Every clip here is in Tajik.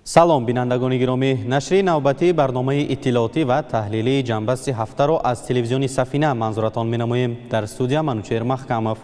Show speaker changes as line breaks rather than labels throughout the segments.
Салом, бинандагони гиромӣ. Нашри навбатии барномаи иттилоотӣ ва таҳлилии ҷанбасти ҳафтаро аз телевизиони Сафина манзуратон менамоем. Дар студия Манучеҳр Маҳкамов.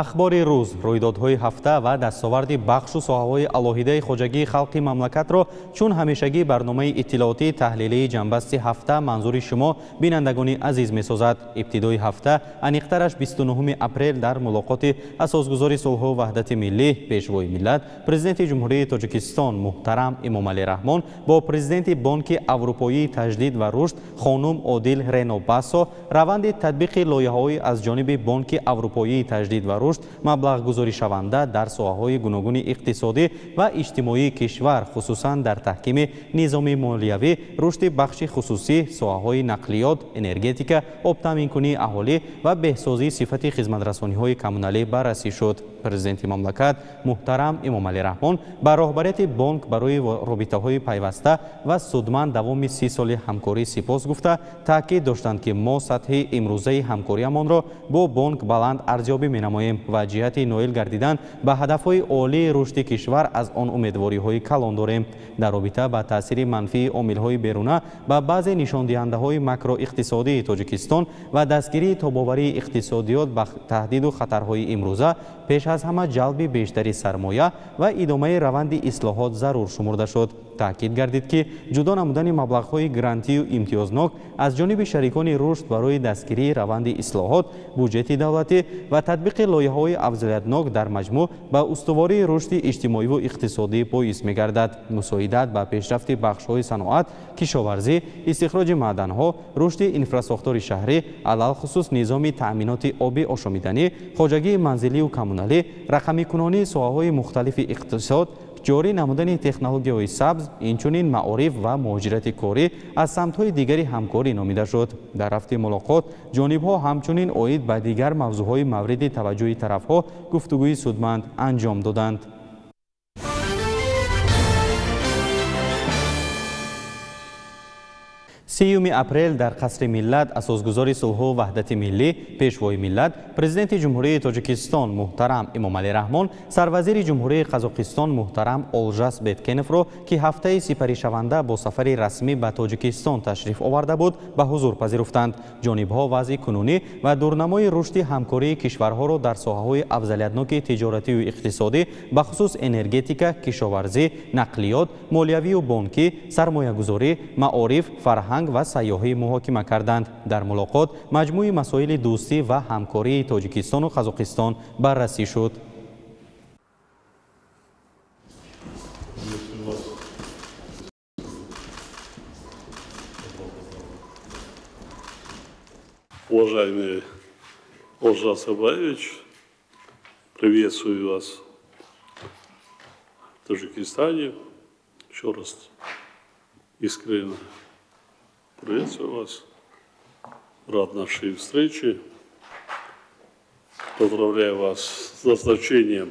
Ахбори рӯз, рӯйдодҳои ҳафта ва дастоварди бахшу соҳаҳои алоҳидаи хоҷагии халқи мамлакатро чун ҳамешагӣ барномаи иттилоотии таҳлилии ҷанбасти ҳафта манзури шумо, бинандагони азиз, месозад. Ибтидои ҳафта, аниқтараш 29 апрел, дар мулоқоти асосгузори сулҳу ваҳдати миллӣ, пешвои миллат, президенти Ҷумҳурии Тоҷикистон муҳтарам Эмомалӣ Раҳмон бо президенти Бонки Аврупоии таҷдид ва рушд хонум Одил Рено Басо раванди татбиқи лоиҳаҳои аз ҷониби Бонки Аврупоии таҷдид ва рушд маблағгузоришаванда дар соҳаҳои гуногуни иқтисодӣ ва иҷтимоии кишвар, хусусан дар таҳкими низоми молиявӣ, рушди бахши хусусӣ, соҳаҳои нақлиёт, энергетика, обтаъминкунии аҳолӣ ва беҳсозии сифати хизматрасониҳои коммуналӣ баррасӣ шуд. Президенти мамлакат муҳтарам Эмомалӣ Раҳмон ба роҳбарияти бонк барои робитаҳои пайваста ва судманд давоми 30 соли ҳамкорӣ сипос гуфта, таъкид доштанд, ки мо сатҳи имрӯзаи ҳамкориамонро бо бонк баланд арзёбӣ менамоем ва ҷиҳати ноил гардидан ба ҳадафҳои олии рушди кишвар аз он умедвориҳои калон дорем. Дар робита ба таъсири манфии омилҳои беруна ба баъзе нишондиҳандаҳои макроиқтисодии Тоҷикистон ва дастгирии тобоварии иқтисодиёт ба таҳдиду хатарҳои имрӯза, пеш аз ҳама ҷалби бештари сармоя ва идомаи раванди ислоҳот зарур шумурда шуд. Таъкид гардид, ки ҷудо намудани маблағҳои грантию имтиёзнок аз ҷониби шарикони рушд барои дастгирии раванди ислоҳот, буҷети давлатӣ ва татбиқи лоиҳаҳои афзалиятнок дар маҷмӯъ ба устувории рушди иҷтимоиву иқтисодӣ боис мегардад. Мусоидат ба пешрафти бахшҳои саноат, кишоварзӣ, истихроҷи маъданҳо, рушди инфрасохтори шаҳрӣ, алалхусус низоми таъминоти оби ошомиданӣ, хоҷагии манзилию коммуналӣ, рақамикунонии соҳаҳои мухталифи иқтисод, ҷорӣ намудани технологияҳои сабз, инчунин маориф ва муҳоҷирати корӣ аз самтҳои дигари ҳамкорӣ номида шуд. Дар рафти мулоқот ҷонибҳо ҳамчунин оид ба дигар мавзӯъҳои мавриди таваҷҷӯҳи тарафҳо гуфтугӯи судманд анҷом доданд. 30 апрел дар Қасри миллат асосгузори сулҳу ваҳдати миллӣ, пешвои миллат, президенти Ҷумҳурии Тоҷикистон муҳтарам Эмомалӣ Раҳмон сарвазири Ҷумҳурии Қазоқистон муҳтарам Олжас Беткеновро, ки ҳафтаи сипаришаванда бо сафари расмӣ ба Тоҷикистон ташриф оварда буд, ба ҳузур пазируфтанд. Ҷонибҳо вазъи кунунӣ ва дурнамои рушди ҳамкории кишварҳоро дар соҳаҳои афзалиятноки тиҷоратию иқтисодӣ, бахусус энергетика, кишоварзӣ, нақлиёт, молиявию бонкӣ, сармоягузорӣ, маориф, фарҳанг ва сайёҳӣ муҳокима карданд. Дар мулоқот маҷмӯи масоили дӯстӣ ва ҳамкории Тоҷикистону Қазоқистон баррасӣ шуд.
Уважаемый Олжас Абаевич, приветствую вас в Таджикистане. Еще раз искренне приветствую вас. Рад нашей встрече. Поздравляю вас с назначением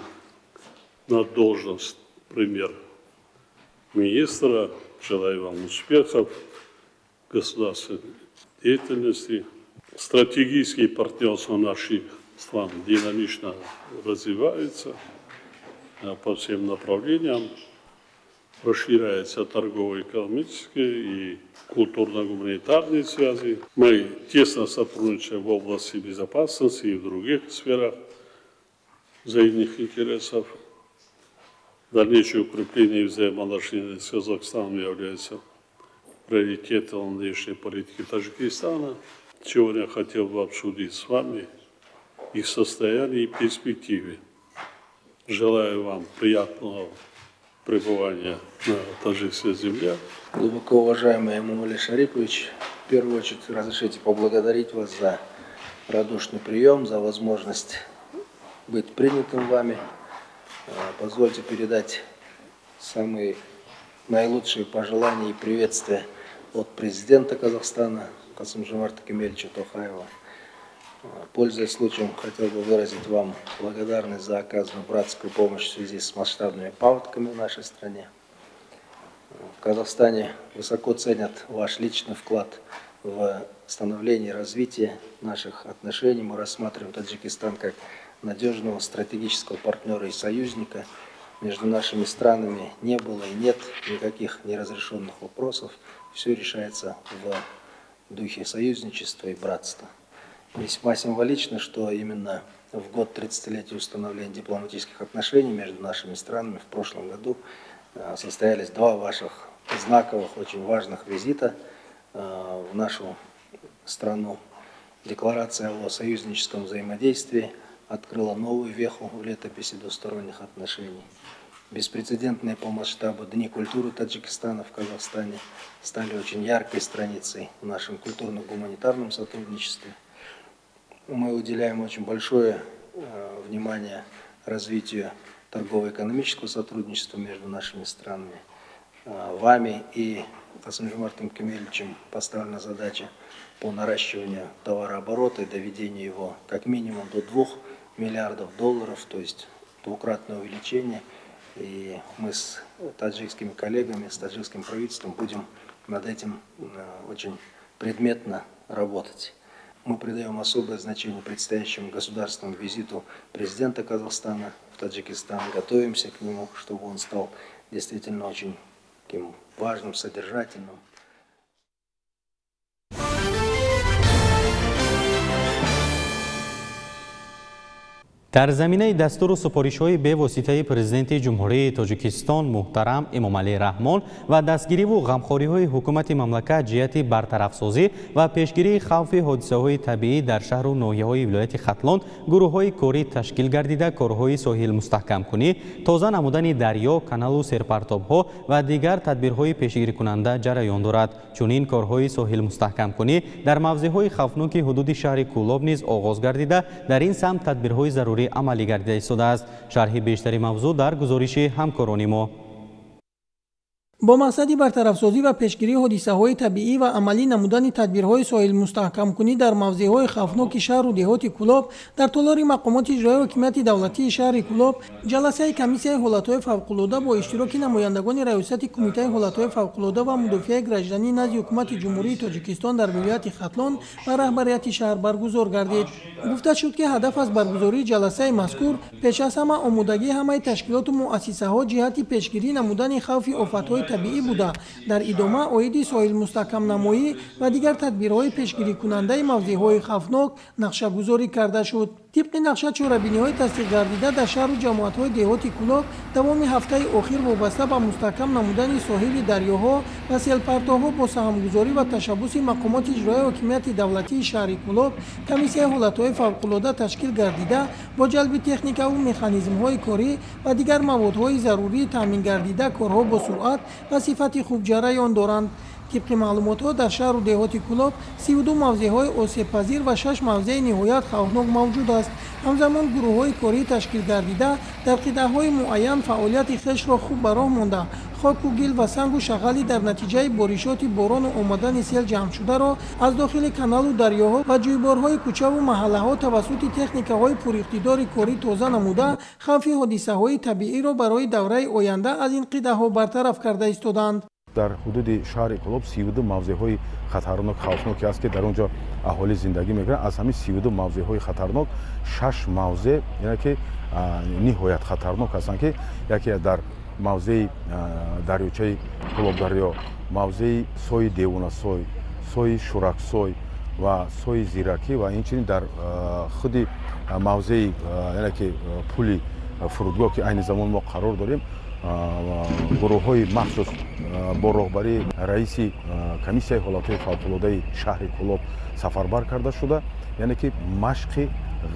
на должность премьер-министра. Желаю вам успехов в государственной деятельности. Стратегические партнерства наших стран динамично развиваются по всем направлениям. Расширяются торгово-экономические и культурно-гуманитарные связи. Мы тесно сотрудничаем в области безопасности и в других сферах взаимных интересов. Дальнейшее укрепление взаимоотношений с Казахстаном является приоритетом внешней политики Таджикистана. Сегодня я хотел бы обсудить с вами их состояние и перспективы. Желаю вам приятного пребывания на таджикской земле.
Глубоко уважаемый Эмомали Шарипович, в первую очередь разрешите поблагодарить вас за радушный прием, за возможность быть принятым вами. Позвольте передать самые наилучшие пожелания и приветствия от президента Казахстана Касым-Жомарта Кемелевича Токаева. Пользуясь случаем, хотел бы выразить вам благодарность за оказанную братскую помощь в связи с масштабными паводками в нашей стране. В Казахстане высоко ценят ваш личный вклад в становлении и развитии наших отношений. Мы рассматриваем Таджикистан как надежного стратегического партнера и союзника. Между нашими странами не было и нет никаких неразрешенных вопросов. Все решается в духе союзничества и братства. Весьма символично, что именно в год 30-летия установления дипломатических отношений между нашими странами в прошлом году состоялись два ваших знаковых, очень важных визита в нашу страну. Декларация о союзническом взаимодействии открыла новую веху в летописи двусторонних отношений. Беспрецедентные по масштабу Дни культуры Таджикистана в Казахстане стали очень яркой страницей в нашем культурно-гуманитарном сотрудничестве. Мы уделяем очень большое внимание развитию торгово-экономического сотрудничества между нашими странами. Вами и Касым-Жомартом Кемелевичем поставлена задача по наращиванию товарооборота и доведению его как минимум до 2 миллиардов долларов, то есть двукратное увеличение. И мы с таджикскими коллегами, с таджикским правительством будем над этим очень предметно работать. Мы придаем особое значение предстоящему государственному визиту президента Казахстана в Таджикистан. Готовимся к нему, чтобы он стал действительно очень таким важным, содержательным.
Дар заминаи дастуру супоришҳои бевоситаи президенти Ҷумҳурии Тоҷикистон муҳтарам Эмомалӣ Раҳмон ва дастгириву ғамхориҳои ҳукумати мамлакат ҷиҳати бартарафсозӣ ва пешгирии хавфи ҳодисаҳои табиӣ дар шаҳру ноҳияҳои вилояти Хатлон гурӯҳҳои корӣ ташкил гардида, корҳои соҳилмустаҳкамкунӣ, тоза намудани дарё, каналу серпартобҳо ва дигар тадбирҳои пешгирикунанда ҷараён дорад. Чунин корҳои соҳилмустаҳкамкунӣ дар мавзеъҳои хавфноки ҳудуди шаҳри Кӯлоб низ оғоз гардида, дар ин самт тадбирҳои зарурӣ амалӣ гардида истодааст. Шарҳи бештари мавзӯъ дар гузориши ҳамкорони мо.
Бо мақсади бартарафсозӣ ва пешгирии ҳодисаҳои табиӣ ва амалӣ намудани тадбирҳои соҳилмустаҳкамкунӣ дар мавзеъҳои хавфноки шаҳру деҳоти Кӯлоб дар толори мақомоти иҷроияи ҳокимияти давлатии шаҳри Кӯлоб ҷаласаи комиссияи ҳолатҳои фавқулода бо иштироки намояндагони раёсати Кумитаи ҳолатҳои фавқулода ва мудофиаи гражданӣ назди ҳукумати Ҷумҳурии Тоҷикистон дар вилояти Хатлон ва раҳбарияти шаҳр баргузор гардид. Гуфта шуд, ки ҳадаф аз баргузории ҷаласаи мазкур пеш аз ҳама омодагии ҳамаи ташкилоту муассисаҳо ҷиҳати пешгирӣ намудани хавфи офатҳои табиӣ буда, дар идома оиди соҳилмустаҳкамнамоӣ ва дигар тадбирҳои пешгирикунандаи мавзеъҳои хавфнок нақшагузорӣ карда шуд. Тибқи нақша, чорабиниҳои тасдиқгардида дар шаҳру ҷамоатҳои деҳоти Кӯлоб давоми ҳафтаи охир вобаста ба мустаҳкам намудани соҳили дарёҳо ва селпартоҳо бо саҳмгузорӣ ва ташаббуси мақомоти иҷроияи ҳокимияти давлатии шаҳри Кӯлоб комиссияи ҳолатҳои фавқулода ташкил гардида, бо ҷалби техникаву механизмҳои корӣ ва дигар маводҳои зарурӣ таъмин гардида корҳо бо суръат ва сифати хуб ҷараён доранд. Тибқи маълумотҳо, дар шаҳру деҳоти Кӯлоб 32 мавзеъҳои осебпазир ва 6 мавзеи ниҳоят хавфнок мавҷуд аст. Ҳамзамон гурӯҳҳои корӣ ташкил гардида дар қитъаҳои муайян фаъолияти хешро хуб ба роҳ монда, хоку гил ва сангу шағали дар натиҷаи боришоти борону омадани сел ҷамъшударо аз дохили каналу дарёҳо ва ҷӯйборҳои кӯчаву маҳаллаҳо тавассути техникаҳои пуриқтидори корӣ тоза намуда, хавфи ҳодисаҳои табииро барои давраи оянда аз ин қитъаҳо бартараф карда истодаанд.
Дар ҳудуди шаҳри Кӯлоб 32 мавзеъҳои хатарнок хавфноке аст, ки дар он ҷо аҳолӣ зиндагӣ мекунад. Аз ҳамин 32 мавзеъҳои хатарнок 6 мавзеъ яъне ки ниҳоят хатарнок ҳастанд, ки яке дар мавзеи дарёчаи Кӯлобдарё, мавзеи сои Девонасой, сои Шураксой ва сои Зиракӣ ва инчунин дар худи мавзеи яъне ки пули фурудгоҳ, ки айни замон мо қарор дорем, гурӯҳҳои махсус бо роҳбарии раиси комиссияи ҳолатҳои фавқулодаи шаҳри Кӯлоб сафарбар карда шуда, яъне ки машқи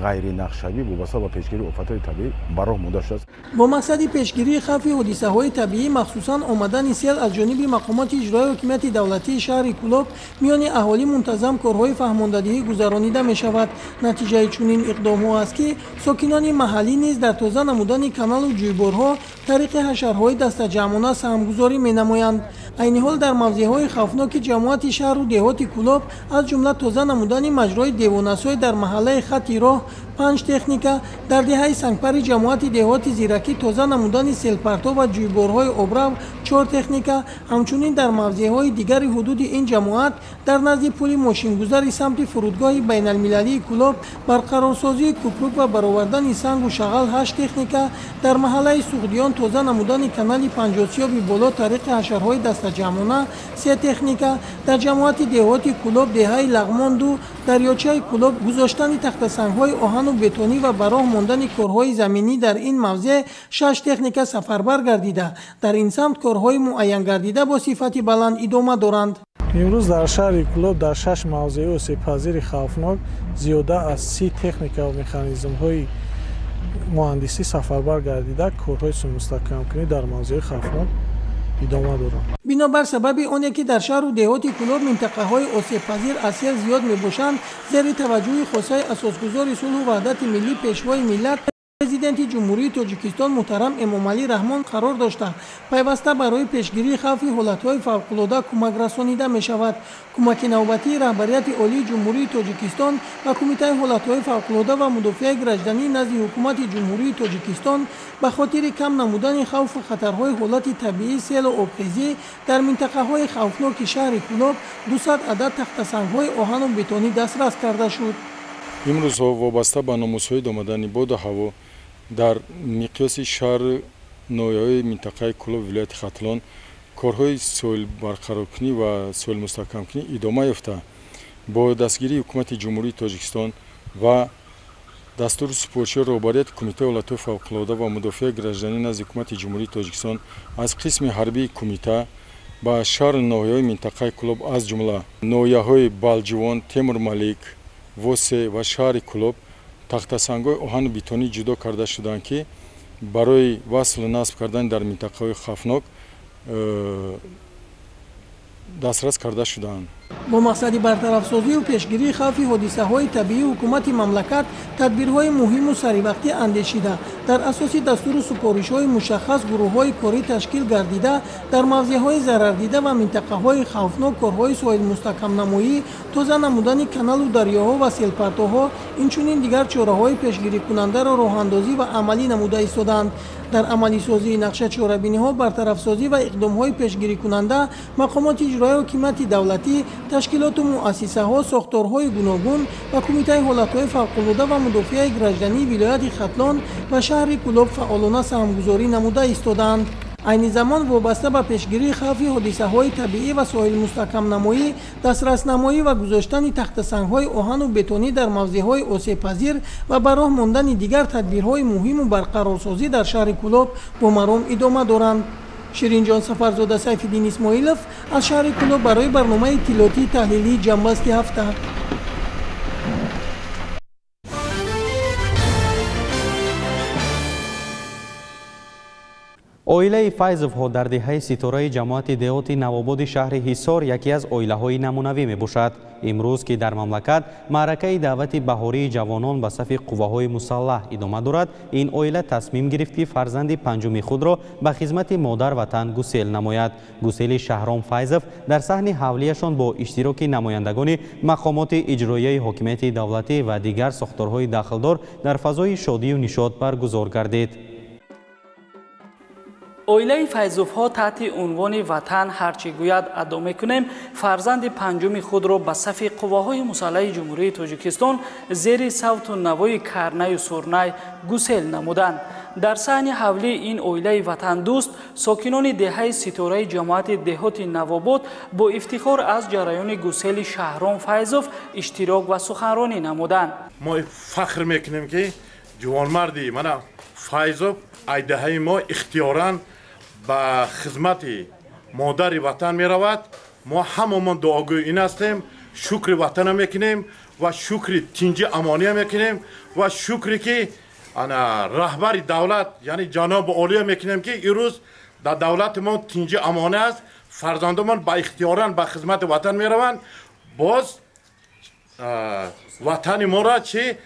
ғайринақшавӣ вобаста ба пешгирии офатҳои табиӣ ба роҳ монда шудааст.
Бо мақсади пешгирии хавфи ҳодисаҳои табиӣ, махсусан омадани сел аз ҷониби мақомоти иҷроияи ҳокимияти давлатии шаҳри Кӯлоб миёни аҳолӣ мунтазам корҳои фаҳмондадиҳӣ гузаронида мешавад. Натиҷаи чунин иқдомҳо аст, ки сокинони маҳаллӣ низ дар тоза намудани каналу ҷӯйборҳо тариқи ҳашарҳои дастаҷамъона саҳмгузорӣ менамоянд. Айни ҳол дар мавзеъҳои хавфноки ҷамоати шаҳру деҳоти Кӯлоб, аз ҷумла тоза намудани маҷрои Девонасой дар маҳаллаи хати роҳ, 5 техника, дар деҳаи Сангпари ҷамоати деҳоти Зиракӣ тоза намудани селпартов ва ҷӯйборҳои обрав 4 техника, ҳамчунин дар мавзеъҳои дигари ҳудуди ин ҷамоат дар назди пули мошингузари самти фурудгоҳи байналмилалии Кӯлоб барқарорсозии кӯпрук ва баровардани сангу шағал 8 техника, дар маҳаллаи Суғдиён тоза намудани канали Панҷосиёби боло тариқи ҳашарҳои дастаҷамъона 3 техника, дар ҷамоати деҳоти Кӯлоб деҳаи Лағмон 2 дарёчаи Кӯлоб гузоштани тахтасангҳои оҳану бетонӣ ва ба роҳ мондани корҳои заминӣ дар ин мавзеъ 6 техника сафарбар гардида. Дар ин самт корҳои муайян гардида бо сифати баланд идома доранд.
Имрӯз дар шаҳри Кӯлоб дар 6 мавзеи осебпазири хавфнок зиёда аз 30 техника ва механизмҳои муҳандисӣ сафарбар гардида, корҳои мустаҳкамкунӣ дар мавзеи хавфнок идома доранд.
Бинобар сабаби оне ки дар шаҳру деҳоти Кӯлоб минтақаҳои осебпазир аз сел зиёд мебошанд, зери таваҷҷӯҳи хосаи асосгузори сулҳу ваҳдати миллӣ, пешвои миллат, Президенти Ҷумҳурии Тоҷикистон муҳтарам Эмомалӣ Раҳмон қарор дошта, пайваста барои пешгирии хавфи ҳолатҳои фавқулода кӯмак расонида мешавад. Кӯмаки навбатии раҳбарияти Олии Ҷумҳурии Тоҷикистон ва Кумитаи ҳолатҳои фавқулода ва мудофиаи гражданӣ назди Ҳукумати Ҷумҳурии Тоҷикистон ба хотири кам намудани хавфу хатарҳои ҳолати табиӣ, селу обхезӣ дар минтақаҳои хавфноки шаҳри Кӯлоб 200 адад тахтасангҳои оҳану бетонӣ дастрас карда шуд.
Имрӯзҳо вобаста ба номусоид омадани боду ҳаво дар миқёси шаҳр ноҳияҳои минтақаи Кӯлоб вилояти Хатлон корҳои соҳилбарқароркунӣ ва соҳилмустаҳкамкунӣ идома ёфта. Бо дастгирии Ҳукумати Ҷумҳурии Тоҷикистон ва дастуру супоришҳои роҳбарияти Кумитаи ҳолатҳои фавқулода ва мудофиаи гражданӣ назди Ҳукумати Ҷумҳурии Тоҷикистон аз қисми ҳарбии кумита ба шаҳру ноҳияҳои минтақаи Кӯлоб аз ҷумла ноҳияҳои Балҷувон, Темурмалик, Восе ва шаҳри Кӯлоб тахтасангҳои оҳану бетонӣ ҷудо карда шуданд, ки барои васлу насб кардан дар минтақаҳои хавфнок дастрас карда шуданд.
Бо мақсади бартарафсозию пешгирии хавфи ҳодисаҳои табиӣ ҳукумати мамлакат тадбирҳои муҳиму саривақтӣ андешида, дар асоси дастуру супоришҳои мушаххас гурӯҳҳои корӣ ташкил гардида, дар мавзеъҳои зарардида ва минтақаҳои хавфнок корҳои соҳилмустаҳкамнамоӣ, тоза намудани каналу дарёҳо ва селпартоҳо, инчунин дигар чораҳои пешгирикунандаро роҳандозӣ ва амалӣ намуда истодаанд. Дар амалисозии нақша чорабиниҳо, бартарафсозӣ ва иқдомҳои пешгирикунанда мақомоти иҷроияи ҳокимияти давлатӣ, ташкилоту муассисаҳо, сохторҳои гуногун ва Кумитаи ҳолатҳои фавқулода ва мудофиаи граждании вилояти Хатлон ва шаҳри Кӯлоб фаъолона саҳмгузорӣ намуда истодаанд. Айни замон вобаста ба пешгирии хавфи ҳодисаҳои табиӣ ва соҳилмустаҳкамнамоӣ, дастраснамоӣ ва гузоштани тахтасангҳои оҳану бетонӣ дар мавзеъҳои осебпазир ва ба роҳ мондани дигар тадбирҳои муҳиму барқарорсозӣ дар шаҳри Кӯлоб бо маром идома доранд. Ширинҷон Сафарзода, Сайфиддин Исмоилов аз шаҳри Кӯлоб барои барномаи иттилоотии таҳлилии Ҷамбасти ҳафта.
Оилаи Файзовҳо дар деҳаи Ситораи ҷамоати деҳоти Навободи шаҳри Ҳисор яке аз оилаҳои намунавӣ мебошад. Имрӯз ки дар мамлакат маъракаи даъвати баҳории ҷавонон ба сафи қувваҳои мусаллаҳ идома дорад, ин оила тасмим гирифт, ки фарзанди панҷуми худро ба хизмати модар ватан гусел намояд. Гусели Шаҳром Файзов дар саҳни ҳавлияшон бо иштироки намояндагони мақомоти иҷроияи ҳокимияти давлатӣ ва дигар сохторҳои дахлдор дар фазои шодию нишот баргузор гардид.
Оилаи Файзовҳо таҳти унвони «Ватан ҳарчи гӯяд адо мекунем» фарзанди панҷуми худро ба сафи қувваҳои мусаллаҳи Ҷумҳурии Тоҷикистон зери савту навои карнаю сурнай гусел намуданд. Дар саҳни ҳавлии ин оилаи ватандӯст сокинони деҳаи Ситораи ҷамоати деҳоти Навобод бо ифтихор аз ҷараёни гусели Шаҳром Файзов иштирок ва суханронӣ намуданд.
Мо фахр мекунем, ки ҷувонмарди мана Файзов айдаҳаи мо ихтиёран ба хизмати модари ватан меравад. Мо ҳамамон дуогӯи ин ҳастем, шукри ватана мекунем ва шукри тинҷи амония мекунем ва шукре ки ана раҳбари давлат, яъне ҷаноби олия мекунем, ки имрӯз дар давлати мо тинҷи амония аст. Фарзандомон ба ихтиёран ба хизмати ватан мераванд, боз ватани моро чи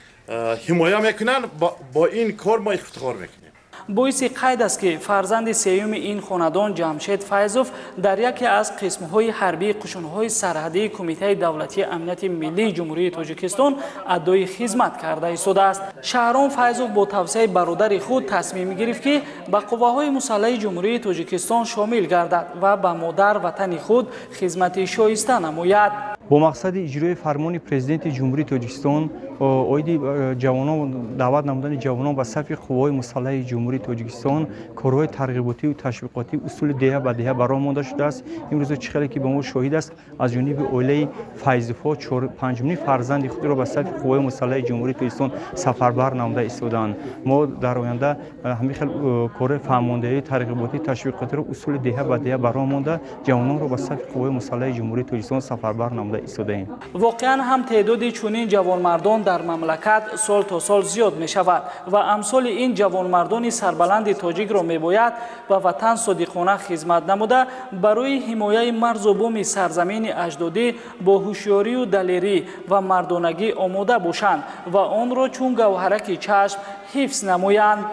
ҳимоя мекунанд. Бо ин кор мо ифтихор мекунем.
Боиси қайд аст, ки фарзанди сеюми ин хонадон Ҷамшед Файзов дар яке аз қисмҳои ҳарбии қушунҳои сарҳадии Кумитаи давлатии амнияти миллии Ҷумҳурии Тоҷикистон адои хизмат карда истодааст. Шаҳром Файзов бо тавсияи бародари худ тасмим гирифт, ки ба қувваҳои мусаллаҳи Ҷумҳурии Тоҷикистон шомил гардад ва ба модар ватани худ хизмати шоиста намояд.
Бо мақсади иҷрои фармони Президенти Ҷумҳурии Тоҷикистон оиди ҷавонон, даъват намудани ҷавонон ба сафи қувваҳои мусаллаҳи Ҷумҳурии Тоҷикистон, корҳои тарғиботию ташвиқотӣ усули деҳа ба деҳа ба роҳ монда шудааст. Имрӯзо чӣ хеле ки ба мо шоҳид аст, аз ҷониби оилаи Файзовҳо панҷумин фарзанди худро ба сафи қувваҳои мусаллаҳи Ҷумҳурии Тоҷикистон сафарбар намуда истодаанд. Мо дар оянда ҳамин хел корҳои фаҳмондиҳии тарғиботӣ ташвиқотиро усули деҳа ба деҳа ба роҳ монда, ҷавононро ба сафи қувваҳои мусаллаҳи Ҷумҳурии Тоҷикистон сафарбар намуда истодаем.
Воқеан ҳам теъдоди чунин ҷавонмардон дар мамлакат сол то сол зиёд мешавад ва амсоли ин ҷавонмардони сарбаланди тоҷикро мебояд ба ватан содиқона хизмат намуда, барои ҳимояи марзу буми сарзамини аҷдодӣ бо ҳушёрию далерӣ ва мардонагӣ омода бошанд ва онро чун гавҳараки чашм ҳифз намоянд.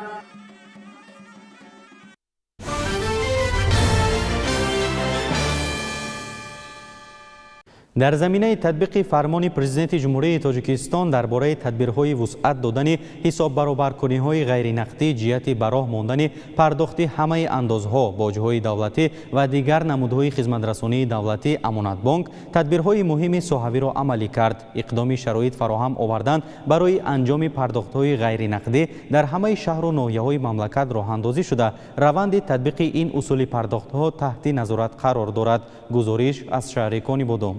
Дар заминаи татбиқи фармони Президенти Ҷумҳурии Тоҷикистон дар бораи тадбирҳои вусъат додани ҳисоббаробаркуниҳои ғайринақдӣ ҷиҳати ба роҳ мондани пардохти ҳамаи андозҳо, боҷҳои давлатӣ ва дигар намудҳои хизматрасонии давлатӣ, Амонатбонк тадбирҳои муҳими соҳавиро амалӣ кард. Иқдоми шароит фароҳам овардан барои анҷоми пардохтҳои ғайринақдӣ дар ҳамаи шаҳру ноҳияҳои мамлакат роҳандозӣ шуда, раванди татбиқи ин усули пардохтҳо таҳти назорат қарор дорад. Гузориш аз шаҳри Конибодом.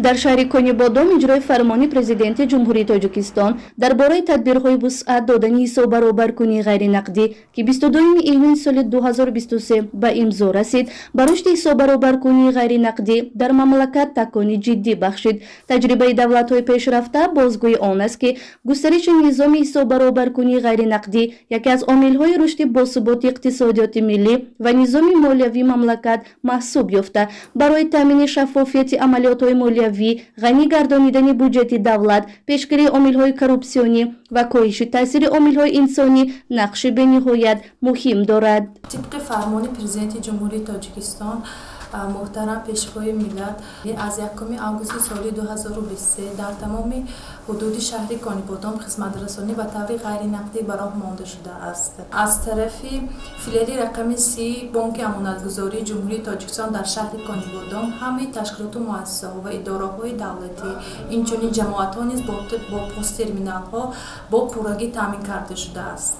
Дар шаҳри Конибодом иҷрои фармони Президенти Ҷумҳурии Тоҷикистон дар бораи тадбирҳои вусъат додани ҳисоббаробаркунии ғайринақдӣ, ки 22 июни соли 2023 ба имзо расид, ба рушди ҳисоббаробаркунии ғайринақдӣ дар мамлакат такони ҷиддӣ бахшид. Таҷрибаи давлатҳои пешрафта бозгӯи он аст, ки густариши низоми ҳисоббаробаркунии ғайринақдӣ яке аз омилҳои рушди босуботи иқтисодиёти миллӣ ва низоми молиявии мамлакат маҳсуб ёфта, барои таъмини шаффофияти амалиётҳои молиявӣ, ғанӣ гардонидани буҷети давлат, пешгирии омилҳои коррупсионӣ ва коҳиши таъсири омилҳои инсонӣ нақши бениҳоят муҳим дорад.
Тибқи фармони Президенти Ҷумҳурии Тоҷикистон муҳтарам Пешвои миллат аз 1 августи соли 2023 дар тамоми ҳудуди шаҳри Конибодом хизматрасонӣ ба таври ғайринақдӣ ба роҳ монда шудааст. Аз тарафи филиали рақами 30 Бонки Амонатгузории Ҷумҳурии Тоҷикистон дар шаҳри Конибодом ҳамаи ташкилоту муассисаҳо ва идораҳои давлатӣ, инчунин ҷамоатҳо низ бо посттерминалҳо бо пуррагӣ таъмин карда шудааст.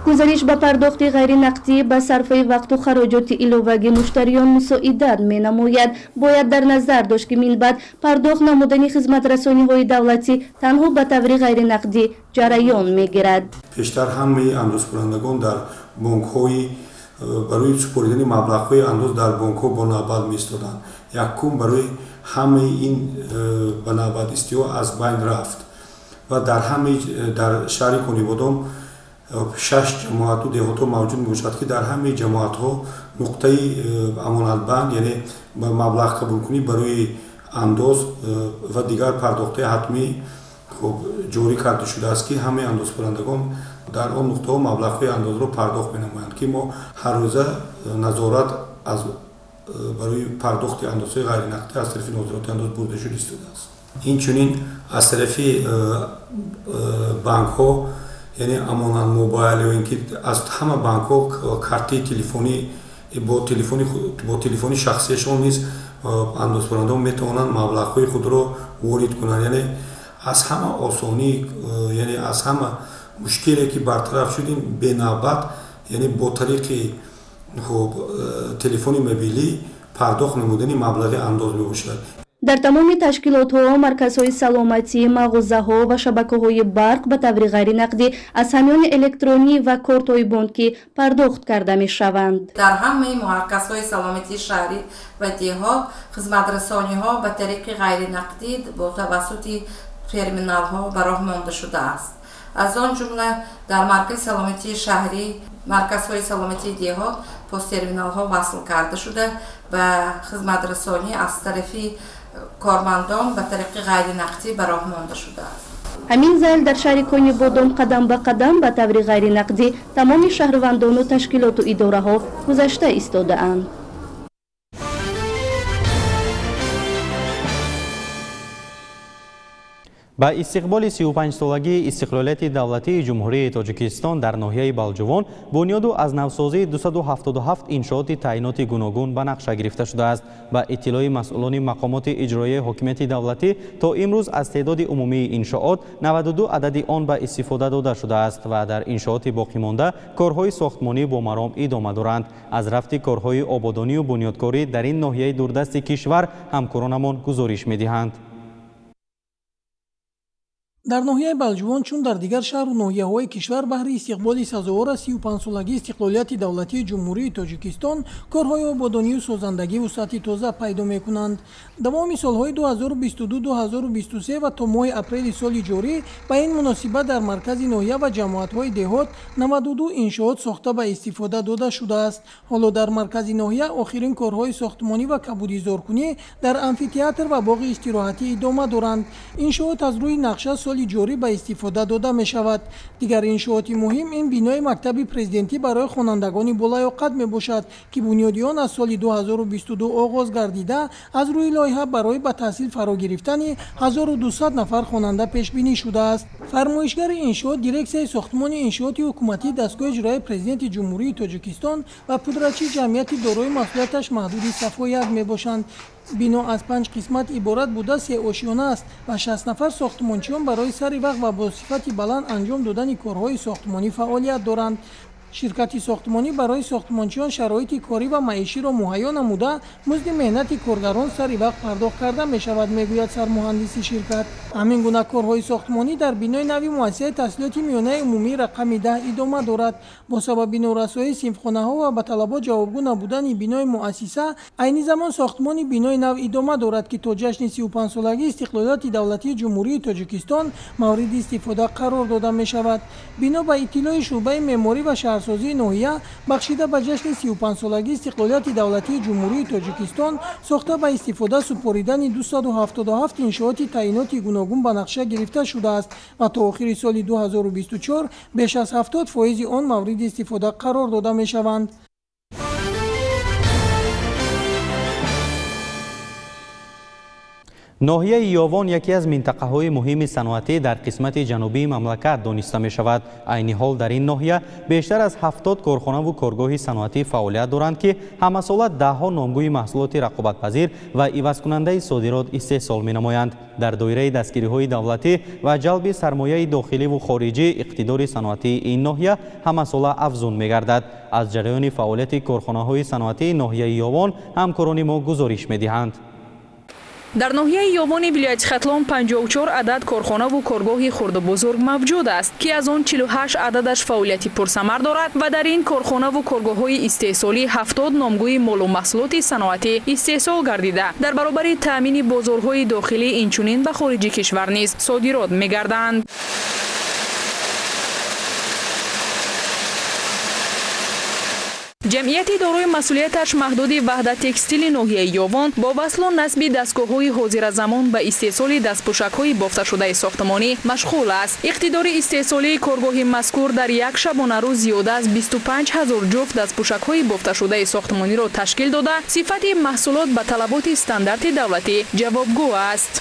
Гузариш ба пардохти ғайринақдӣ ба сарфаи вақту хароҷоти иловагӣ муштариён мусоидат менамояд. Бояд дар назар дошт, ки минбаъд пардохт намудани хизматрасониҳои давлатӣ танҳо ба таври ғайринақдӣ ҷараён мегирад.
Пештар ҳамаи андозхӯрандагон дар бонкҳои барои супоридани маблағҳои андоз дар бонкҳо бо навбат меистоданд. Якум барои ҳамаи ин ба навбат истиҳо аз байн рафт ва дар ҳамаи дар шаҳри Конибодом 6 ҷамоату деҳотҳо мавҷуд мебошад, ки дар ҳамаи ҷамоатҳо нуқтаи амонатбанк, яъне маблағ қабулкунӣ барои андоз ва дигар пардохтҳои ҳатмӣ ҷорӣ карда шудааст, ки ҳамаи андозхӯрандагон дар он нуқтаҳо маблағҳои андозро пардохт менамоянд, ки мо ҳар рӯза назорат аз барои пардохти андозҳои ғайринақдӣ аз тарафи нозироти андоз бурда шуд истодааст. Инчунин аз тарафи банкҳо, яъне Амонат Мобайл ё ин ки аз ҳама банкҳо картаи телефонӣ бо телефони шахсияшон низ андозхӯрандагон метавонанд маблағҳои худро ворид кунанд. Яъне аз ҳама осонӣ, яъне аз ҳама мушкиле ки бартараф шуд, ин бенавбат, яъне бо тариқи телефони мобилӣ пардохт намудани маблағи андоз мебошад.
Дар тамоми ташкилотҳо, марказҳои саломатӣ, мағозаҳо ва шабакаҳои барқ ба таври ғайринақдӣ аз ҳамёни электронӣ ва кортҳои бонкӣ пардохт карда мешаванд.
Дар ҳамаи марказҳои саломатии шаҳрӣ ва деҳот хизматрасониҳо ба тариқи ғайринақдӣ бо тавассути терминалҳо ба роҳ монда шудааст. Аз он ҷумла дар маркази саломатии шаҳрӣ, марказҳои саломатии деҳот посттерминалҳо васл карда шуда, ба хизматрасонӣ аз тарафи кормандон ба тариқи ғайринақдӣ ба роҳ монда шудааст.
Ҳамин зайл дар шаҳри Конибодом қадам ба қадам ба таври ғайринақдӣ тамоми шаҳрвандону ташкилоту идораҳо гузашта истодаанд.
Ба истиқболи 35-солагии истиқлолияти давлатии Ҷумҳурии Тоҷикистон дар ноҳияи Балҷувон бунёду аз навсозии 277 иншооти таъиноти гуногун ба нақша гирифта шудааст. Ба иттилои масъулони мақомоти иҷроияи ҳокимияти давлатӣ то имрӯз аз теъдоди умумии иншоот 92 адади он ба истифода дода шудааст ва дар иншооти боқимонда корҳои сохтмонӣ бо маром идома доранд. Аз рафти корҳои ободонию бунёдкорӣ дар ин ноҳияи дурдасти кишвар ҳамкоронамон гузориш медиҳанд.
Дар ноҳияи Балҷувон чун дар дигар шаҳру ноҳияҳои кишвар баҳри истиқболи сазовор аз 35-солагии истиқлолияти давлатии Ҷумҳурии Тоҷикистон корҳои ободонию созандагӣ вусъати тоза пайдо мекунанд. Давоми солҳои 2022-2023 ва то моҳи апрели соли ҷорӣ ба ин муносибат дар маркази ноҳия ва ҷамоатҳои деҳот 92 иншоот сохта ба истифода дода шудааст. Ҳоло дар маркази ноҳия охирин корҳои сохтмонӣ ва кабудизоркунӣ дар амфитеатр ва боғи истироҳатӣ идома доранд. Иншоот аз рӯи нақша соли ҷорӣ ба истифода дода мешавад. Дигар иншооти муҳим ин бинои мактаби президентӣ барои хонандагони болаёқат мебошад, ки бунёди он аз соли 2022 оғоз гардида аз рӯи лоиҳа барои ба таҳсил фаро гирифтани 1200 нафар хонанда пешбинӣ шудааст. Фармоишгари иншоот дирексияи сохтмони иншооти ҳукуматии дастгоҳи иҷроияи президенти Ҷумҳурии Тоҷикистон ва пудрачи ҷамъияти дорои масъулияташ маҳдуди Сафояк мебошанд. Бино аз 5 қисмат иборат буда сеошёна аст ва 60 нафар сохтмончиён барои сари вақт ва бо сифати баланд анҷом додани корҳои сохтмонӣ фаъолият доранд. Ширкати сохтмонӣ барои сохтмончиён шароити корӣ ва маиширо муҳайё намуда музди меҳнати коргарон сари вақт пардохт карда мешавад, мегӯяд сармуҳандиси ширкат. Ҳамин гуна корҳои сохтмонӣ дар бинои нави муассисаи таҳсилоти миёнаи умумии рақами 10 идома дорад. Бо сабаби норасоии синфхонаҳо ва ба талабот ҷавобгӯ набудани бинои муассиса, айни замон сохтмони бинои нав идома дорад, ки то ҷашни 35-солагии истиқлолияти давлатии Ҷумҳурии Тоҷикистон мавриди истифода қарор дода мешавад. Бино ба иттилои шӯъбаи меъморӣ ва шаҳрсозии ноҳия бахшида ба ҷашни 35-солагии истиқлолияти давлатии Ҷумҳурии Тоҷикистон сохта ба истифода супоридани 277 иншооти таъиноти гуногун ба нақша гирифта шудааст ва то охири соли 2024 беш аз 70% он мавриди истифода қарор дода мешаванд.
Ноҳияи Ёвон яке аз минтақаҳои муҳими саноатӣ дар қисмати ҷанубии мамлакат дониста мешавад. Айни ҳол дар ин ноҳия бештар аз 70 корхонаву коргоҳи саноатӣ фаъолият доранд, ки ҳамасола даҳҳо номгӯи маҳсулоти рақобатпазир ва ивазкунандаи содирот истеҳсол менамоянд. Дар доираи дастгириҳои давлатӣ ва ҷалби сармояи дохиливу хориҷӣ иқтидори саноатии ин ноҳия ҳамасола афзун мегардад. Аз ҷараёни фаъолияти корхонаҳои саноатии ноҳияи Ёвон ҳамкорони мо гузориш медиҳанд.
Дар ноҳияи Ёвони вилояти Хатлон 54 адад корхонаву коргоҳи хурду бузург мавҷуд аст, ки аз он 48 ададаш фаъолияти пурсамар дорад ва дар ин корхонаву коргоҳҳои истеҳсолӣ 70 номгӯи молу маҳсулоти саноатӣ истеҳсол гардида, дар баробари таъмини бозорҳои дохилӣ инчунин ба хориҷи кишвар низ содирот мегарданд. Ҷамъияти дорои масъулияташ маҳдуди Ваҳдат текстили ноҳияи Ёвон бо васлу насби дастгоҳҳои ҳозиразамон ба истеҳсоли дастпӯшакҳои бофташудаи сохтмонӣ машғул аст. Иқтидори истеҳсолии коргоҳи мазкур дар як шабонарӯз зиёда аз 25 000 ҷуфт дастпӯшакҳои бофташудаи сохтмониро ташкил дода, сифати маҳсулот ба талаботи стандарти давлатӣ ҷавобгӯ аст.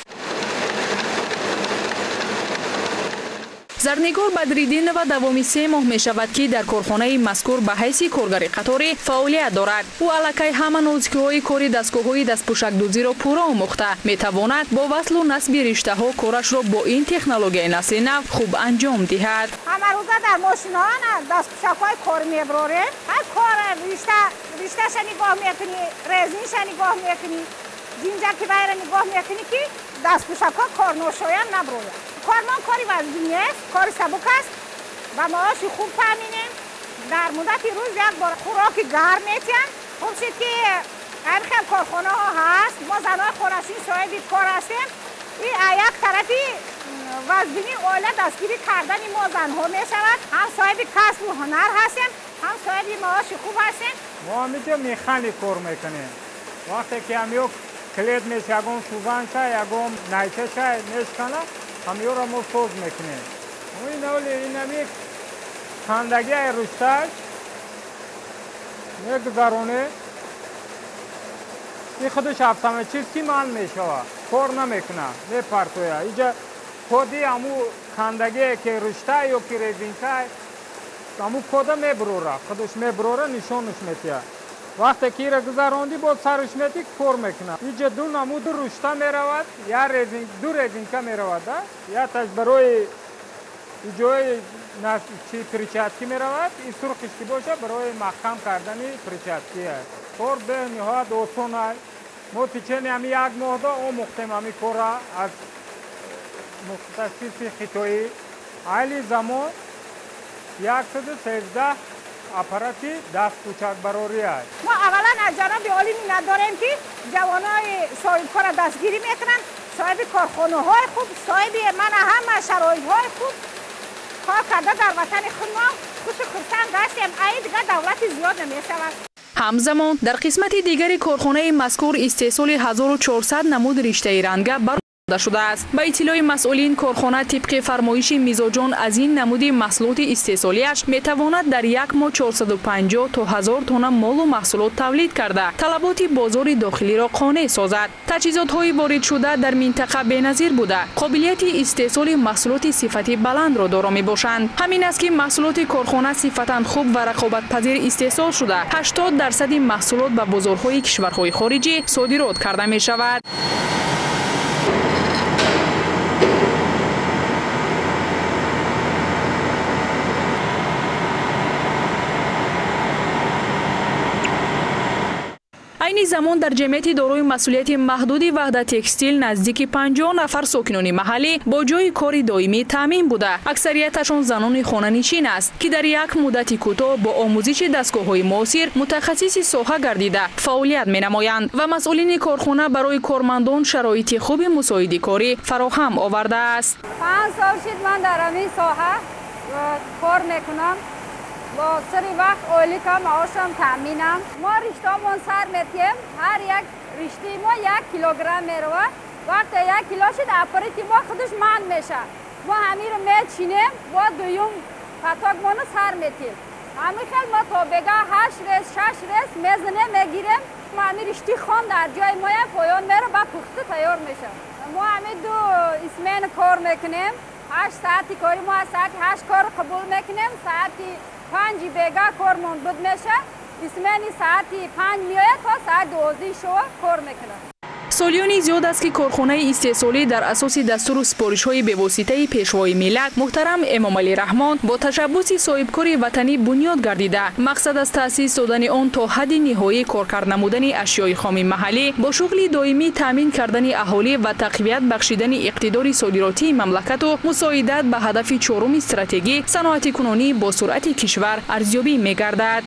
Зарнигор Бадриддинова давоми 3 моҳ мешавад, ки дар корхонаи мазкур ба ҳайси коргари қаторӣ фаъолият дорад. Ӯ аллакай ҳама нозикиҳои кори дастгоҳҳои дастпӯшакдӯзиро пурра омӯхта, метавонад бо васлу насби риштаҳо корашро бо ин технологияи насли нав хуб анҷом диҳад.
Ҳамарӯза дар мошинаҳо дастпӯшакҳои кор мебарорем. Ҳар кор ришташа нигоҳ мекунӣ, резинша нигоҳ мекунӣ, ҷинҷаки вайра нигоҳ мекунӣ, ки дастпӯшакҳо корношоям наброяд. Кормон кори вазин нест, кори сабук аст ва маоши хуб таъминем. Дар муддати рӯз як бор хӯроки гарм метиҳанд. Хуб шуд, ки ҳар хел корхонаҳо ҳаст. Мо занои хонашин соҳиби кор ҳастем. Ин як тарафи вазбинии оила дастгирӣ кардани мо занҳо мешавад. Ҳам соҳиби касбу ҳунар ҳастем, ҳам соҳиби маоши хуб ҳастем.
Мо ҳаминҷо механик кор мекунем. Вақте ки ҳамё клет меша, ягон сӯзанша, ягон найчаша мешкана, Ҳамёро мо соз мекунем. Ин оли инами кандагиай рушташ мегузаронем. Ин худаш автоматически ман мешавад, кор намекунад, мепартояд. Иҷа коди ҳаму кандагие ки рушта ё ки резинка, ҳаму кода мебурора, худаш мебурора, нишонаш метиҳад. Вақте ки ира гузарондӣ, боз сараш метӣ, кор мекунад. Иҷа ду намуди рушта меравад, ду резинка меравад, якташ барои иҷои чи перчатки меравад, и сурхиш ки бошад барои маҳкам кардани перчатки. Кор бениҳоят осон аст. Мо течени ҳами як моҳда омӯхтем ҳами корра аз мутахассиси хитоӣ. Айни замон 113 аппарати дастпӯчакбарорӣ аст.
Мо аввалан аз ҷаноби олӣ миннат дорем, ки ҷавонои соҳибкорро дастгирӣ мекунанд, соҳиби корхонаҳои хуб, соҳиби мана ҳама шароитҳои хуб кор карда дар ватани худ мо хушу хурсанд гаштем. Ай дигар давлати зиёд намешавад.
Ҳамзамон дар қисмати дигари корхонаи мазкур истеҳсоли 1400 намуд риштаи ранга барода шудааст. Ба иттилои масъулин, корхона тибқи фармоиши мизоҷон аз ин намуди маҳсулоти истеҳсолиаш метавонад дар як моҳ 450 то 1000 тонна молу маҳсулот тавлид карда, талаботи бозори дохилиро қонеъ созад. Таҷҳизотҳои воридшуда дар минтақа беназир буда, қобилияти истеҳсоли маҳсулоти сифати баландро доро мебошанд. Ҳамин аст, ки маҳсулоти корхона сифатан хуб ва рақобатпазир истеҳсол шуда, 80% маҳсулот ба бозорҳои кишварҳои хориҷӣ содирот карда мешавад. Айни замон дар ҷамъияти дорои масъулияти маҳдуди Ваҳдат Текстил наздики 50 нафар сокинони маҳаллӣ бо ҷойи кори доимӣ таъмин буда, аксарияташон занони хонанишин аст, ки дар як муддати кӯтоҳ бо омӯзиши дастгоҳҳои муосир мутахассиси соҳа гардида фаъолият менамоянд ва масъулини корхона барои кормандон шароити хуби мусоиди корӣ фароҳам овардааст.
5 сол шид ман дар ҳамин соҳа кор мекунам. Бо сари вақт ойликам, маошам таъминам. Мо риштаомон сар метиҳем, ҳар як риштаи мо 1 килограмм меравад. Вақте 1 кило шид, аппарати мо худаш манд мешавад. Мо ҳаминро мечинем, бо дуюм патокмонро сар метиҳем. Ҳамин хел мо то бега 8 рез, 6 рез мезанем, мегирем. Мо ҳамин ришти хом дар ҷои моям поён меравад, ба пухта тайёр мешавад. Мо ҳамин ду исмена кор мекунем. 8 саати кори мо аз саати 8 кор қабул мекунем, саати 5 бега кормон буд мешавад. Исмени саати 5 меояд то саати 12 шова кор мекунад.
Солиёни зиёд аст, ки корхонаи истеҳсолӣ дар асоси дастуру супоришҳои бевоситаи пешвои миллат муҳтарам Эмомалӣ Раҳмон бо ташаббуси соҳибкори ватанӣ бунёд гардида, мақсад аз таъсис додани он то ҳадди ниҳоӣ коркард намудани ашёи хоми маҳаллӣ, бо шуғли доимӣ таъмин кардани аҳолӣ ва тақвият бахшидани иқтидори содиротии мамлакату мусоидат ба ҳадафи чоруми стратегӣ саноатикунонӣ бо суръати кишвар арзёбӣ мегардад.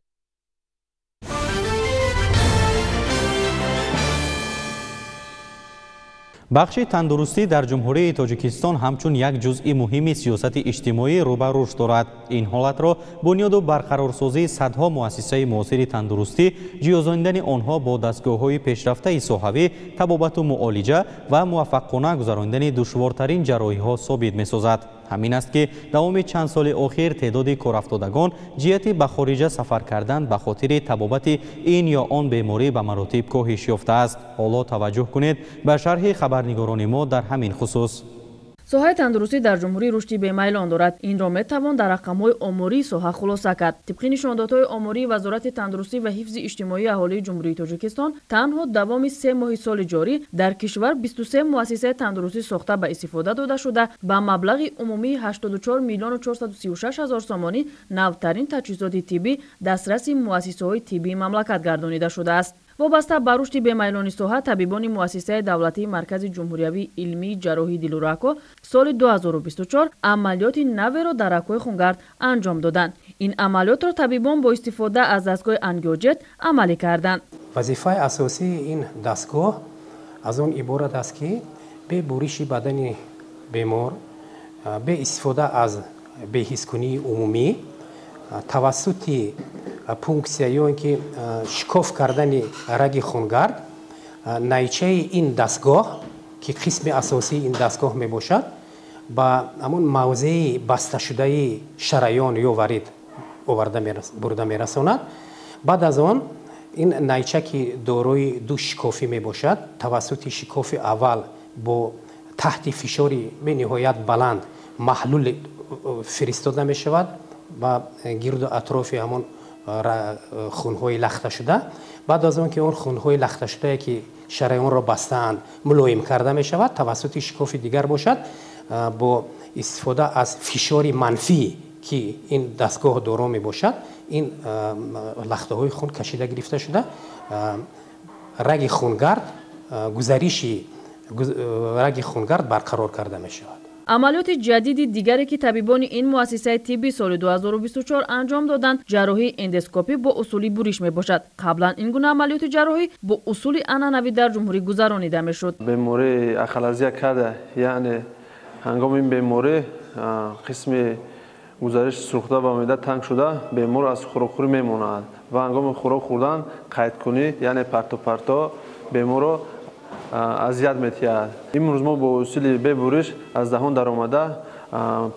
Бахши тандурустӣ дар Ҷумҳурии Тоҷикистон ҳамчун як ҷузъи муҳими сиёсати иҷтимоӣ рӯ ба рушд дорад. Ин ҳолатро бунёду барқарорсозии садҳо муассисаи муосири тандурустӣ, ҷиҳозондани онҳо бо дастгоҳҳои пешрафтаи соҳавӣ, табобату муолиҷа ва муваффақона гузарондани душвортарин ҷарроҳиҳо собит месозад. Ҳамин аст, ки давоми чанд соли охир теъдоди корафтодагон ҷиҳати ба хориҷа сафар кардан ба хотири табобати ин ё он беморӣ ба маротиб коҳиш ёфтааст. Ҳоло таваҷҷӯҳ кунед ба шарҳи хабарнигорони мо дар ҳамин хусус.
Соҳаи тандурустӣ дар ҷумҳурӣ рушди бемайлон дорад. Инро метавон дар рақамҳои омории соҳа хулоса кард. Тибқи нишондодҳои омории Вазорати тандурустӣ ва ҳифзи иҷтимоии аҳолии Ҷумҳурии Тоҷикистон, танҳо давоми 3 моҳи соли ҷорӣ дар кишвар 23 муассисаи тандурустӣ сохта ба истифода дода шуда, ба маблағи умумии 84 миллиону 436 ҳазор сомонӣ навтарин таҷҳизоти тиббӣ дастраси муассисаҳои тиббии мамлакат гардонида шудааст. Вобаста ба рушди бемайлони соҳа, табибони муассисаи давлатии Маркази ҷумҳуриявии илмии ҷарроҳии дилу рагҳо соли 2024 амалиёти наверо дар рагҳои хунгард анҷом доданд. Ин амалиётро табибон бо истифода аз дастгоҳи ангиоҷет амалӣ карданд.
Вазифаи асосии ин дастгоҳ аз он иборат аст, ки бе буриши бадани бемор, бе истифода аз беҳискунии умумӣ, тавассути пунксия ё ин ки шикоф кардани раги хунгард, найчаи ин дастгоҳ, ки қисми асосии ин дастгоҳ мебошад, Ба ҳамон мавзеи басташудаи шараён ё варид оварда бурда мерасонад. Баъд аз он ин найчаки дорои ду шикофӣ мебошад. Тавассути шикофи аввал бо таҳти фишори бениҳоят баланд маҳлул фиристода мешавад ба гирду атрофи ҳамон хунҳои лахташуда. Баъд аз он ки он хунҳои лахташудае ки шараёнро бастаанд мулоим карда мешавад, тавассути шикофи дигар бошад бо истифода аз фишори манфӣ ки ин дастгоҳ доро мебошад, ин лахтаҳои хун кашида гирифта шуда, раги хунгард, гузариши раги хунгард барқарор карда мешавад.
Амалиёти ҷадиди дигаре ки табибони ин муассисаи тиббӣ соли 2024 анҷом доданд, ҷарроҳии эндоскопӣ бо усули буриш мебошад. Қаблан ин гуна амалиёти ҷарроҳӣ бо усули анъанавӣ дар ҷумҳурӣ гузаронида мешуд.
Бемории ахалазия карда, яъне ҳангоми ин беморӣ қисми гузариши сурхда ба меъда танг шуда, бемор аз хӯрокхӯрӣ мемонад ва ҳангоми хӯрок хӯрдан қайдкунӣ, яъне партопарто беморро азият метиҳад. Имрӯз мо бо усули бебуриш аз даҳон даромада,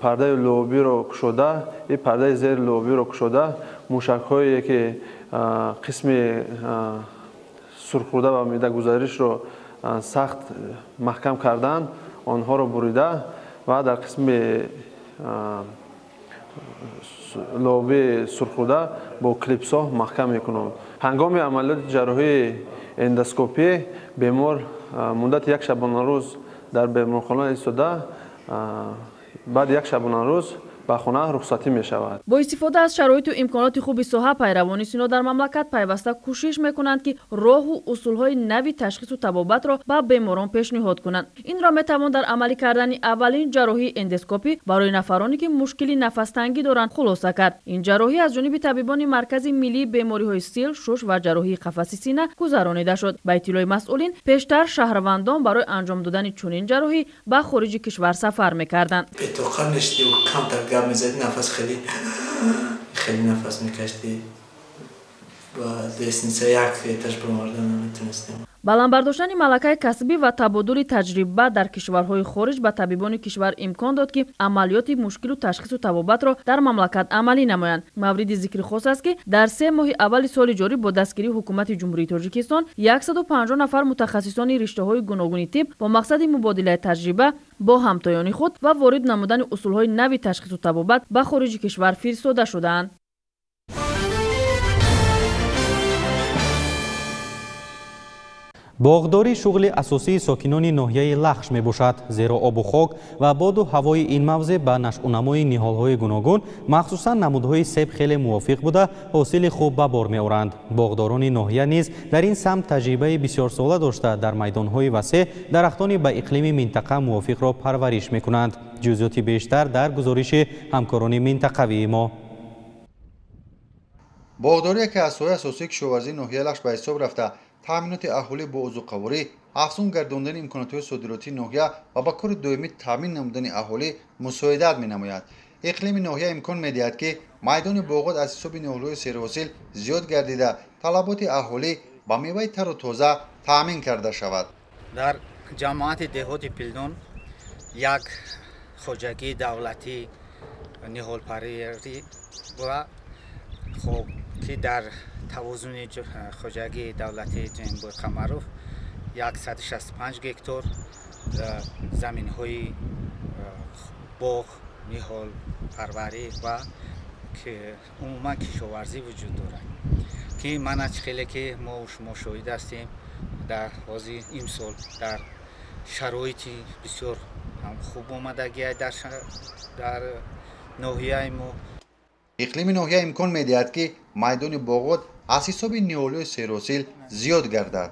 пардаи луобиро кушода, и пардаи зери луобиро кушода, мушакҳое ки қисми сурххӯрда ва меъда гузаришро сахт маҳкам карданд, онҳоро бурида ва дар қисми луоби сурххӯрда бо клипсҳо маҳкам мекунанд. Ҳангоми амалиёти ҷарроҳии эндоскопӣ бемор муддати як шабонарӯз дар беморхона истода, баъди як шабонарӯз ба хона рухсатӣ мешавад.
Бо истифода аз шароиту имконоти хуби соҳа, пайравони сино дар мамлакат пайваста кӯшиш мекунанд, ки роҳу усулҳои нави ташхису табобатро ба беморон пешниҳод кунанд. Инро метавон дар амалӣ кардани аввалин ҷарроҳии эндоскопӣ барои нафароне, ки мушкили нафастангӣ доранд, хулоса кард. Ин ҷарроҳӣ аз ҷониби табибони Маркази миллии бемориҳои сил, шуш ва ҷарроҳии қафаси сина гузаронида шуд. Ба иттилои масъулин, пештар шаҳрвандон барои анҷом додани чунин ҷарроҳӣ ба хориҷи кишвар сафар мекарданд.
Гап мезадӣ, нафас хеле хеле нафас мекашидӣ, ба лестница як этаж баромардан наметонистем.
Баланд бардоштани малакаи касбӣ ва табодули таҷриба дар кишварҳои хориҷ ба табибони кишвар имкон дод, ки амалиёти мушкилу ташхису табобатро дар мамлакат амалӣ намоянд. Мавриди зикри хос аст, ки дар 3 моҳи аввали соли ҷорӣ бо дастгирии ҳукумати Ҷумҳурии Тоҷикистон 150 нафар мутахассисони риштаҳои гуногуни тиб бо мақсади мубодилаи таҷриба бо ҳамтоёни худ ва ворид намудани усулҳои нави ташхису табобат ба хориҷи кишвар фиристода шудаанд.
Боғдорӣ шуғли асосии сокинони ноҳияи Лахш мебошад, зеро обу хок ва боду ҳавои ин мавзеъ ба нашъунамои ниҳолҳои гуногун, махсусан намудҳои себ хеле мувофиқ буда, ҳосили хуб ба бор меоранд. Боғдорони ноҳия низ дар ин самт таҷрибаи бисёрсола дошта, дар майдонҳои васеъ дарахтони ба иқлими минтақа мувофиқро парвариш мекунанд. Ҷузъиёти бештар дар гузориши ҳамкорони минтақавии мо.
Боғдорӣ яке аз соҳаи асосии кишоварзии ноҳияи Лахш ба ҳисоб рафта, таъминоти аҳолӣ бо озуқаворӣ, афзун гардондани имкониятҳои содиротии ноҳия ва ба кори доимӣ таъмин намудани аҳолӣ мусоидат менамояд. Иқлими ноҳия имкон медиҳад, ки майдони боғот аз ҳисоби ниҳолҳои серҳосил зиёд гардида, талаботи аҳолӣ ба меваи тару тоза таъмин карда шавад.
Дар ҷамоати деҳоти Пилдон як хоҷагии давлатӣ ниҳолпарварӣ ва хоб ки дар тавозуни хоҷагии давлатии Ҷанбой Қамаров 165 гектор заминҳои боғ, ниҳолпарварӣ ва умуман кишоварзӣ вуҷуд дорад, ки мана хеле ки мо шумо шоҳид ҳастем, дар ҳозир имсол дар шароити бисёр хуб омадагӣ дар ноҳияи мо.
Иқлими ноҳия имкон медиҳад, ки майдони боғот аз ҳисоби ниҳолҳои серҳосил зиёд гардад.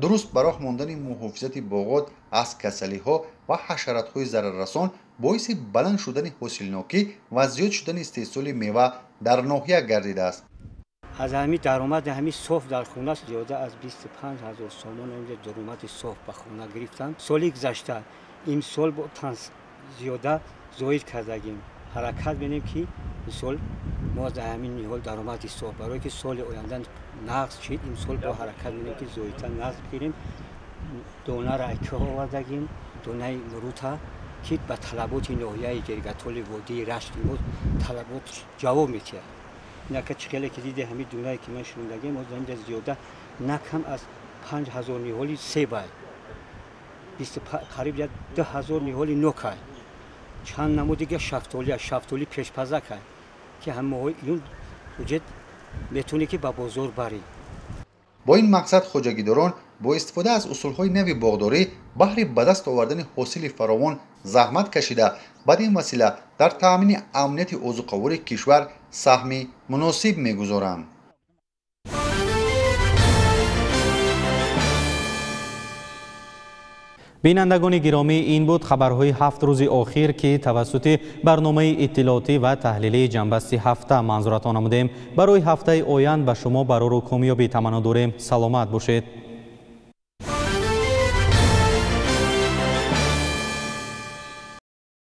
Дуруст ба роҳ мондани муҳофизати боғот аз касалиҳо ва ҳашаратҳои зараррасон боиси баланд шудани ҳосилнокӣ ва зиёд шудани истеҳсоли мева дар ноҳия гардидааст.
Аз ҳамин даромади ҳамин соф дар хона зиёда аз 25 000 сомон даромади соф ба хона гирифтам. Соли гузашта имсол бо зиёда зоид кардагим. Ҳаракат менем, ки имсол мо аз ҳамин ниҳол даромади соф, барое ки соли оянда нағз шид, имсол бо ҳаракат менем, ки зоидтар нағз бигирем. Донаро аз кӯҳ овардагим, донаи мурута ки ба талаботи ноҳияи Ҷергатоли водии Рашт мо талабот ҷавоб медиҳад. Инака чӣ хеле ки диде, ҳамин дунае ки ман шундагем, ҳозир инҷа зиёда на кам аз 5000 ниҳоли себай, қариб 2000 ниҳоли нокай, чанд намуд дига шафтолия, шафтоли пешпазакай, ки ҳамаҳои июн ҳуҷҷат метавонӣ ки ба бозор барӣ.
Бо ин мақсад хоҷагидорон бо истифода аз усулҳои нави боғдорӣ баҳри ба даст овардани ҳосили фаровон заҳмат кашида, бад ин васила дар таъмини амнияти озуқавории кишвар саҳми муносиб мегузоранд.
Бинандагони гиромӣ, ин буд хабарҳои 7 рӯзи охир, ки тавассути барномаи иттилоотӣ ва таҳлилии ҷанбасти ҳафта манзуратон намудем. Барои ҳафтаи оянд ба шумо барору комёбӣ таманно дорем. Саломат бошед.